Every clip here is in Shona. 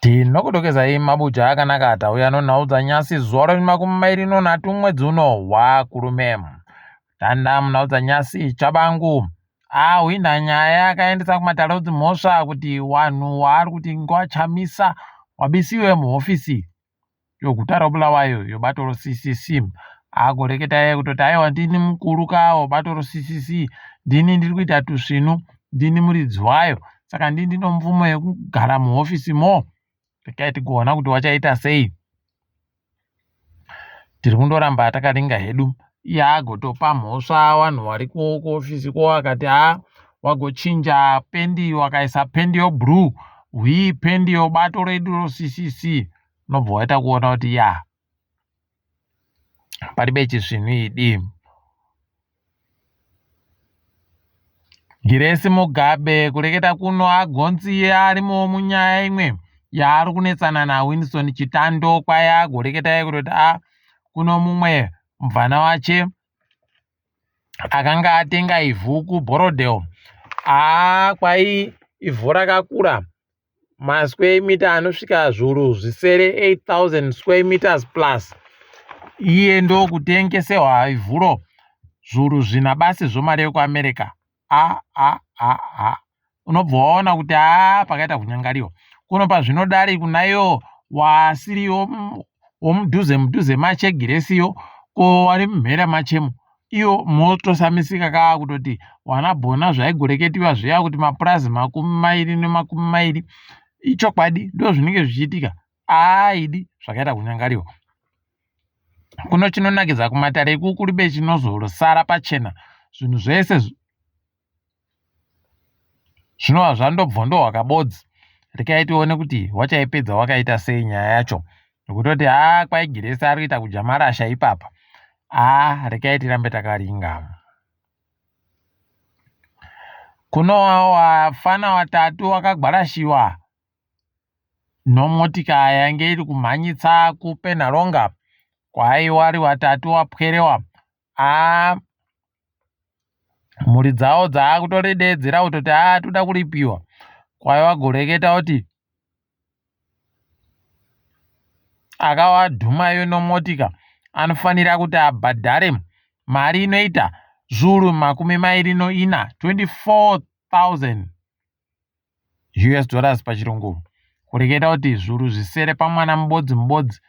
Tinokudokezai mabuja akanaka tauya nonhau dzanyasi zuva remakumi mairi nonhatu mwedzi uno waKurume. Tanda munhau dzanyasi Chabangu ahwinha nyaya akaendesa kumatare edzimhosva kuti wanhu waari kuti ngwachamisa wabisiwe muhofisi yoguta roBulawayo yobato roCCC. Agoreketa iye kutoti aiwa ndini mukuru ka webato roCCC ndini ndiri kuita tusvinu ndini muridzi wayo saka ndini ndino mvumo yekugara muhofisi mo. Regai tigoona kuti wachaita sei. Tiri kundoramba takaringa hedu. Iye agotopa mhosva vanhu vari kuofisi ko akati haa wagochinja pendi wakaisa pendi yoblue hwii pendi yobato redu roCCC unobva waita kuona kuti ya paribe chisvinhu idi. Giresi Mugabe kureketa kuno agonzi arimowo munyaya imwe yaari kunetsana naWinson Chitando kwaye agoreketa iye kutoti a kuno mumwe mubvana wache akanga atenga ivhu kuBorrowdale aa kwai ivhu rakakura masquare meter anosvika zviuru zvisere 8000 square meters plus iye ndokutengesewa ivhuro zviuru zvina basi zvomari yekuamerica a a a a unobva waona kuti haa pakaita kunyangariwa kuno pazvinodari kunaiwo wasiriwo womudhuze mudhuze mache giresiyo ko wari mumhera machemo iyo motosamisika kaa kutoti wana bhona zvaigoreketiwa zviya kuti mapurazi makumi mairi nemakumi mairi ichokwadi ndo zvinenge zvichiitika aaidi zvakaita kunyangariwa kuno chinonakidza kumatare ikukulibe chinozosara pachena zvinhu zvese Zvinova zvandobvondohwa kabodzi rekai tione kuti wachaipedza wakaita sei nyaya yacho nekutoti haa kwai Giresi ari kuita kudya marasha ipapa haa rekai tirambe takaringa. Kuno wafana watatu wakagwarashiwa nomotika yange iri kumhanyitsa kuPenhalonga kwaiwa ari watatu wapwerewa haa mhuri dzavo dzaakutoredeedzera kutoti haa toda kuripiwa kwaiva vagoreketa kuti akavadhuma iyo nomotika anofanira kuti abhadhare mari inoita zviuru makumi mairi noina 24000 us dollars pachirungu kureketa kuti zviuru zvisere pamwana mubodzi mubodzi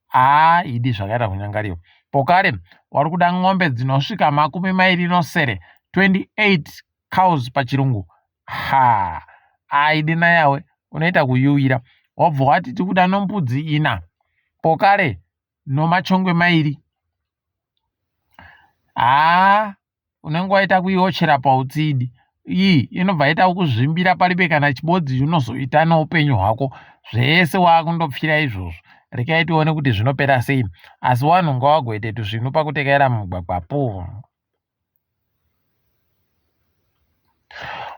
haa idi zvakaita kunyangariwa pokare wari kuda ng'ombe dzinosvika makumi mairi nosere 28 cows pachirungu ha aidi nayawe unoita kuyuwira wabva wati tikuda nombudzi ina pokare nomachongwe mairi haa unenge waita kuiochera pautsi idi iyi inobva yaita kuzvimbira paribe kana chibodzi unozoita noupenyu hwako zvese waakundopfira izvozvo rekai tione kuti zvinopera sei asi wanhu ngawagoite tuzvinu pakutekaira mumugwagwa po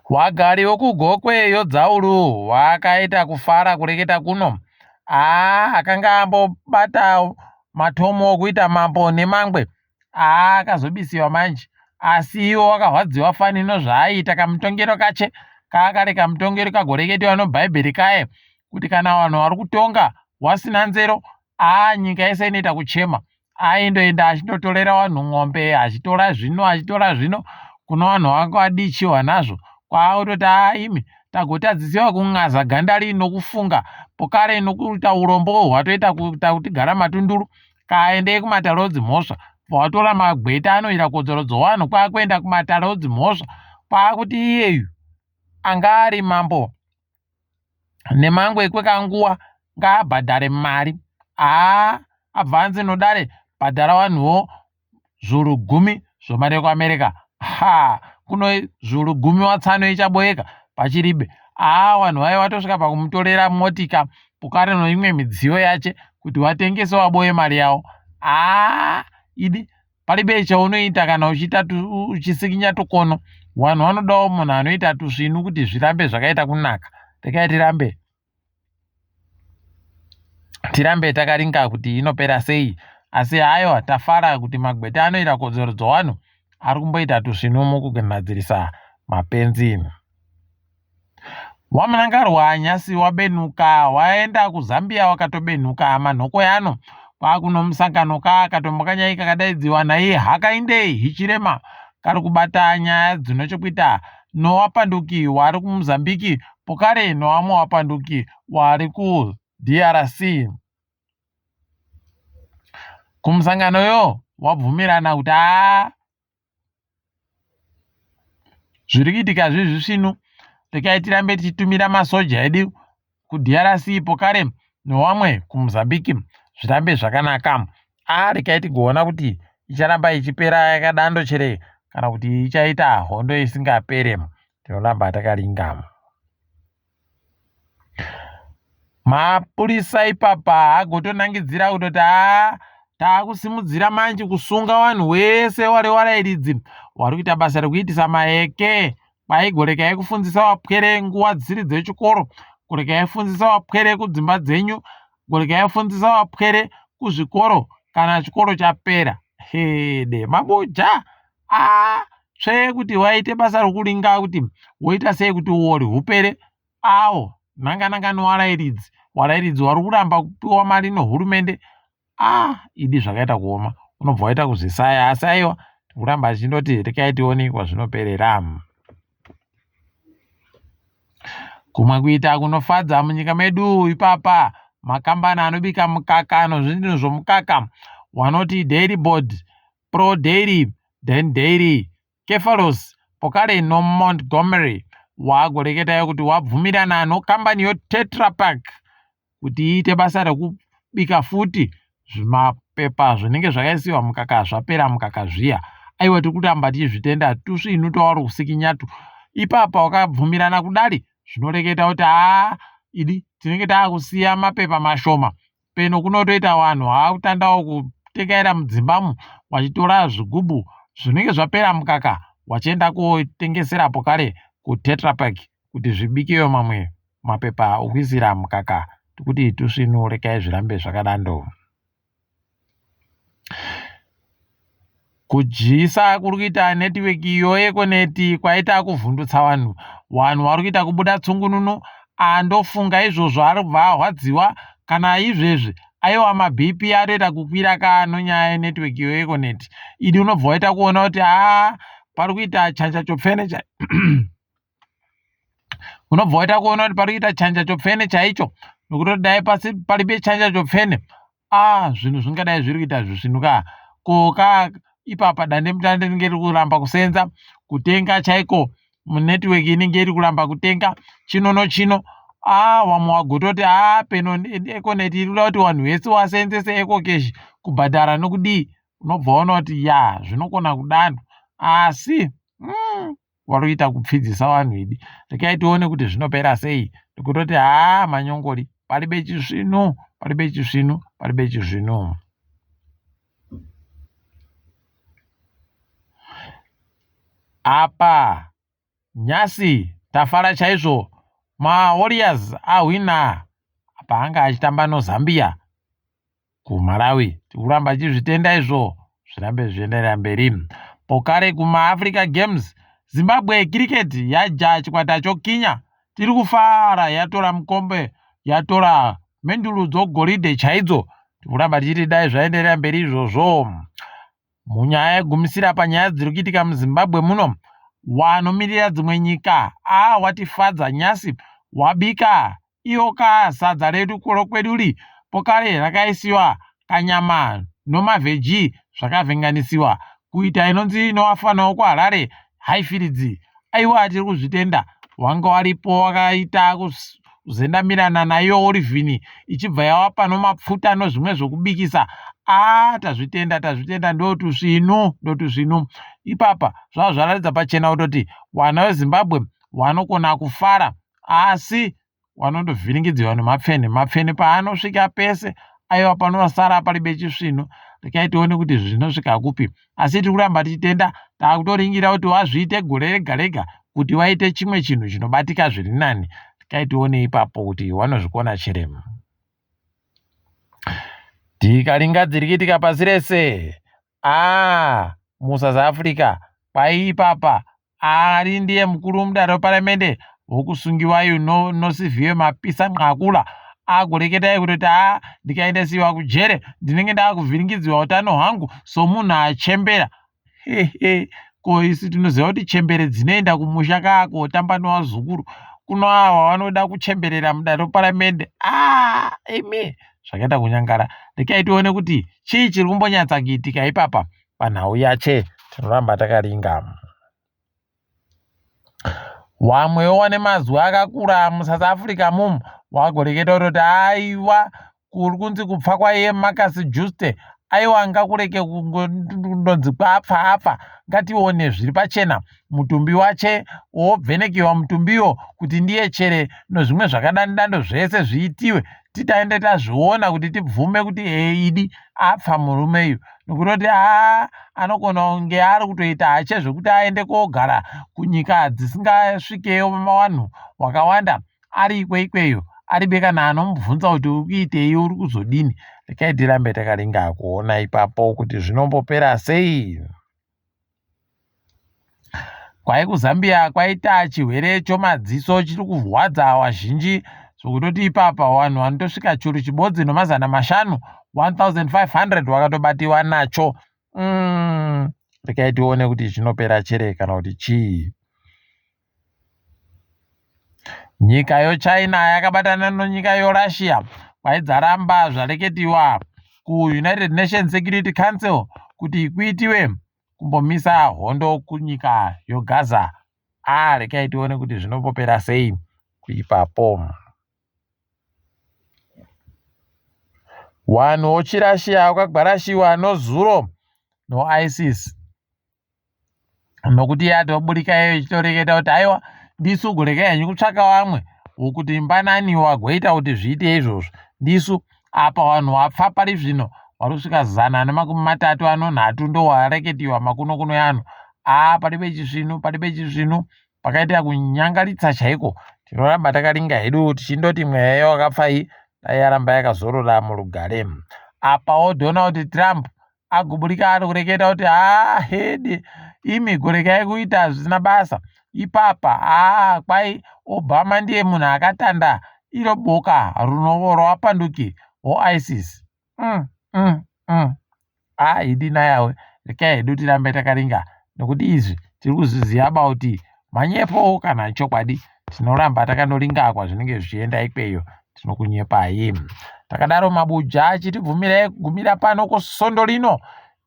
Wagari wokugokwe yodzaulu wakaita kufara kureketa kuno aa akanga ambobata matomo okuita mambo nemangwe Haa akazobisiwa manje asi iwo wakahwadziwa fani nozvaaiita kamutongero kache kaakare kamutongero kagoreketiwa nobhaibheri kaye kuti kana vanhu vari kutonga wasina nzero aa nyika yese inoita kuchema aindoenda achindotorera vanhu ng'ombe achitora zvino achitora zvino kuno vanhu vanga vadichiwa nazvo kwaakutoti aa imi tagotadzisiwa kun'aza ganda rii nokufunga pokare nokuita urombo hwatoita kuita kutigara matunduru Kaendei kumatare odzimhosva watora magweta anoita kodzero dzowanhu kwakuenda kumatare odzimhosva kwakuti iyeyu anga ari mambo nemangwe kwekanguwa ngaabhadhare mari haa abva anzi nodare bhadhara vanhuwo zviuru gumi zvomari yekuamerica ha kuno zviuru gumi watsano ichaboeka pachiribe haa vanhu vaye vatosvika pakumutorera motika pokare noimwe midziyo yache kuti watengese waboye mari yawo haa idi paribe chaunoita kana uchiita uchisikinya tukono vanhu vanodawo munhu anoita tusvinu kuti zvirambe zvakaita kunaka rekai tirambe tirambe takaringa kuti inopera sei asi haiwa tafara kuti magweta anoita kodzero dzowanhu ari kumboita tusvinu mukugadzirisa mapenzi. WaMnangarwa nyasi wabenuka waenda kuZambia wakatobenuka manhoko yano kwakunomusangano ka katombokanyai kakadaidziwa naiye Hakainde Hichilema kari kubata nyaya dzinochekuita nowapanduki wari kuMozambique pokare nowamwe wapanduki wari kuDRC. Kumusanganoyo wabvumirana kuti haa Zviri kuitika zvezvisvinu rekai tirambe tichitumira masoja edu kuDRC pokare newamwe kuMozambique zvirambe zvakanaka. A rekai tigoona kuti icharamba ichipera yakadando chere kana kuti ichaita hondo isingapere. Tinoramba takaringa. Mapurisa ipapa agotonangidzira kutoti haa taakusimudzira manje kusunga vanhu wese wari warairidzi wari kuita basa rekuitisa maeke kwaigoreka yekufundzisa wapwere nguva dzisiri dzechikoro goreka yaifundzisa wapwere kudzimba dzenyu goreka yaifundzisa wapwere kuzvikoro kana chikoro chapera hede mabuja a tsvee kuti waite basa rokuringa kuti woita sei kuti uori hupere awo nanga nanga nowarairidzi warairidzi wari kuramba kupiwa mari nohurumende a idi zvakaita kuoma unobva waita kuzvisaya asi aiwa tikuramba achindoti rekai tione kwazvinoperera Kumwe kuita kunofadza munyika medu ipapa makambani anobika mukaka nozvinhu zvomukaka wanoti Dairy Board, Pro Dairy, Dan Dairy, Kefalos pokare noMontgomery wagoreketayo kuti wabvumirana nokambani yoTetra Pak kuti iite basa rekubika futi zvimapepa zvinenge zvakaisiwa mukaka zvapera mukaka zviya aiwa tiri kuramba tichizvitenda tusvinu twauri kusikinyatu ipapa wakabvumirana kudari zvinoreketa kuti haa idi tinenge taakusiya mapepa mashoma peno kunotoita vanhu haakutandawo kutekaira mudzimbamu wachitora zvigubhu zvinenge zvapera mukaka wachienda kotengesera pokare kutetrapak kuti zvibikewo mamwe mapepa okuisira mukaka tikuti tusvinu rekai zvirambe zvakadando. Kudyisa kuri kuita netiweki iyo yeEconet kwaita kuvhundutsa vanhu. Vanhu vari kuita kubuda tsungununu andofunga izvozvo ari kubva arwadziwa kana izvezvi aiwa maBP atoita kukwira ka nonyaya yenetiweki iyo yeEconet. Idi unobva waita kuona kuti haa pari kuita chanja chopfene cha unobva waita kuona kuti pari kuita chanja chopfene chaicho nokutoti dai pasi paribe chanja chopfene a zvinhu zvingadai zviri kuita zvisvinu ka ko ka ipapa dandemutande rinenge riri kuramba kusenza kutenga chaiko munetwork inenge iri kuramba kutenga chino nochino a wamwe wagototi a peno econet iri kuda kuti vanhu vese vaseenzese ecocash kubhadhara nokudii unobva waona kuti ya zvinokona kudano asi mm, waruita kupfidzisa vanhu idi rekai tione kuti zvinopera sei ndikutoti haa manyongori paribe chisvinu paribe chisvinu paribe chisvinu apa nyasi tafara chaizvo mawarriors ahwina paanga achitamba nozambia kuMalawi. Tikuramba tichizvitenda izvo zvirambe zvichienderera mberi. Pokare kumaAfrica Games, Zimbabwe Cricket yaja chikwata chokinya. Tiri kufara yatora mukombe, yatora menduru dzogoridhe chaidzo. Tikuramba tichiti dai zvaenderera mberi izvozvo. Munyaya yegumisira panyaya dziri kuitika muZimbabwe muno, wanomirira dzimwe nyika a watifadza nyasi wabika Iyo ka sadza redu rokweduri pokare rakaisiwa kanyama nomavheji zvakavhenganisiwa kuita inonzi inovafana wokuHarare Highfields. Aiwa tiri kuzvitenda wanga waripo wakaita kuzendamirana naiyo orivhini ichibva yawapa nomapfuta nozvimwe zvokubikisa. A tazvitenda tazvitenda ndotusvinu ndotusvinu. Ipapa zvava zvaratidza pachena kutoti wana weZimbabwe wanokona kufara asi wanondovhiringidziwa nemapfene mapfene paanosvika pese aiwa panosara paribe chisvinu rekai tione kuti zvinosvika kupi asi tiri kuramba tichitenda takutoringira kuti wazviite gore rega rega kuti waite chimwe chinhu chinobatika zviri nani rekai tione ipapo kuti wanozvikona chirema tikaringa dziri kuitika pasi rese aa musouth africa kwai ipapa Ari ndiye mukuru mudare weparamende wokusungiwayo no, nosiviwe mapisa nqakula agoreketai kutoti haa ndikaendesiwa kujere ndinenge ndaakuvhiringidziwa utano hwangu somunhu achembera hehe ko isu tinoziva kuti chembere dzinoenda kumusha kaa kotamba nevazukuru kuno ava vanoda kuchemberera mudare reparamende aa imi zvakaita kunyangara rekai tione kuti chii chiri kumbonyatsa kuitika ipapa panhau yache tinoramba takaringa Wamwewo wane mazwi akakura muSouth Africa mumu wagoreketa kutoti aiwa kuri kunzi kupfa kwaiye Marcus Juste aiwa ngakureke kundonzi kwapfa apfa ngatione zviri pachena mutumbi wache wobvenekiwa mutumbiwo kuti ndiye chere nozvimwe zvakadandidando zvese zviitiwe titaende tazviona kuti tibvume kuti eidi apfa murume uyu nokutoti haa anogona kunge ari kutoita hache zvekuti aende kogara kunyika dzisingasvikeyo vanhu wakawanda ari ikwe ikweyo aribe kana anomubvunza kuti uri kuitei uri kuzodini rekai tirambe takaringa kuona ipapo kuti zvinombopera sei Kwai kuZambia kwaita chirwere chomadziso chiri kurwadza vazhinji zvokutoti ipapa vanhu vanotosvika churu chibodzi nomazana mashanu 1500 vakatobatiwa nacho mm, rekai tione kuti chinopera chere kana kuti chii Nyika yoChina yakabatana nonyika yoRussia kwaidzaramba zvareketiwa kuUnited Nations Security Council kuti kuitiwe kumbomisa hondo kunyika yoGaza. Ah, rekai tione kuti zvinombopera sei kuipapo. Wanhu wochiRussia wakagwarashiwa nozuro noISIS. Nokuti yatoburika iyo ichitoreketa kuti aiwa ndisu gorekai henyu kutsvaka vamwe wokuti mbanani wagoita kuti zviite izvozvo ndisu apa vanhu vapfa pari zvino vari kusvika 133 ndowareketiwa makuno kuno yano aa paribe chisvinu paribe chisvinu pakaita kunyangaritsa chaiko tinoramba takaringa hedu tichindoti mweya yewakapfa iyi dai yaramba yakazorora murugare apawo donald trump aguburika ari kureketa kuti haa hede imi gorekai kuita zvisina basa ipapa haa kwai obama ndiye munhu akatanda iro boka rwavapanduki voisis mm, mm, mm. haa idi nayawe rekai hedu tirambe takaringa nokuti izvi tiri kuzviziva ba kuti manyepo kana chokwadi tinoramba takandoringa kwazvinenge zvichienda ikweyo tinokunyepai takadaro mabuja achitibvumirai kugumira pano kusondo rino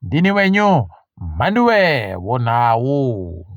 ndini wenyu mhanduwe wonhau.